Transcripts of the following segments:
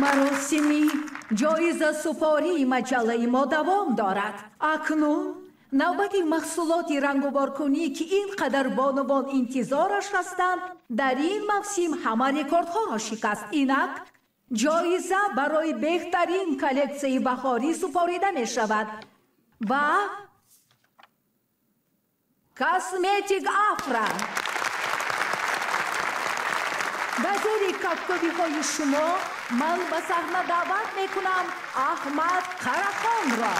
Маросими ҷоизасупории маҷаллаи мо давом дорад. Акнун навбати маҳсулоти рангуборкунӣ, ки ин қадар бонувон интизораш ҳастанд, дар ин мавсим ҳама рекордҳоро шикаст. Инак ҷоиза барои беҳтарин коллексияи баҳорӣ супорида мешавад ба Косметик Афра. Ба зери кафкӯбиҳои шумо ман ба саҳна даъват мекунам Аҳмад Қарахонро.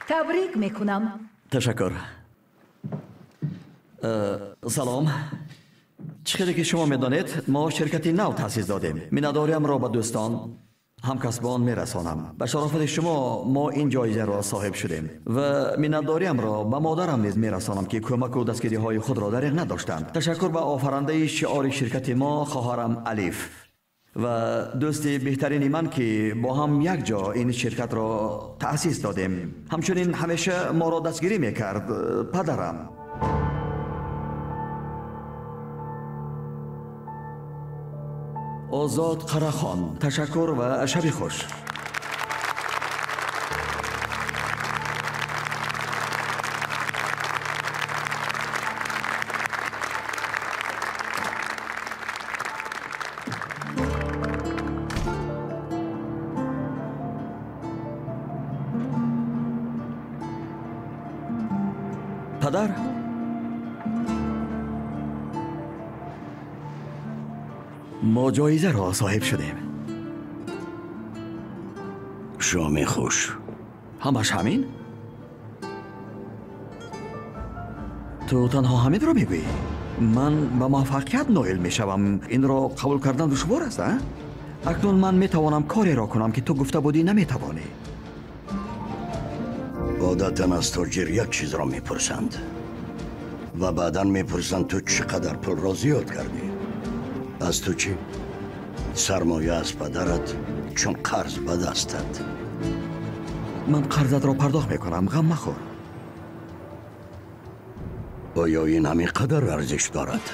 Табрик мекунам. Ташаккур. Салом. Чӣ хеле ки шумо медонед, мо ширкати нав таъсис додем. Миннатдориамро ба дӯстон, ҳамкасбон мерасонам. Ба шарофати шумо мо ин ҷоизаро соҳиб шудем ва миннатдориамро ба модарам низ мерасонам, ки кӯмаку дастгириҳои худро дариғ надоштанд. Ташаккур ба офарандаи шиори ширкати мо, хоҳарам Алиф, ва дӯсти беҳтарини ман, ки бо ҳам якҷо ин ширкатро таъсис додем. Ҳамчунин ҳамеша моро дастгирӣ мекард падарам. Озод Қарахон. Ташаккур ва шаби хуш. Падар, мо ҷоизаро соҳиб шудем. Шоми хуш. Ҳамаш ҳамин? Ту танҳо ҳаминро мегӯӣ? Ман ба муваффақият ноил мешавам. Инро қабул кардан душвор аст, а? Акнун ман метавонам кореро кунам, ки ту гуфта будӣ наметавонӣ. Одатан аз тоҷир як чизро мепурсанд ва баъдан мепурсанд, ту чӣ қадар пулро зиёд кардӣ. Аз ту чӣ? Сармоя аз падарат чун қарз ба дастат. Ман қарзатро пардохт мекунам, ғам махӯр. Оё ин ҳамин қадар арзиш дорад?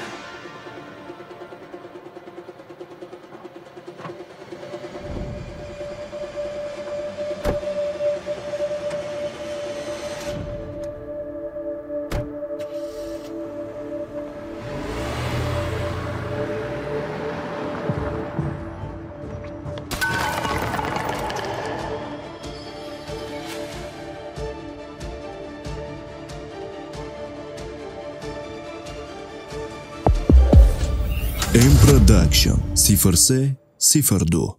M Production 03 02.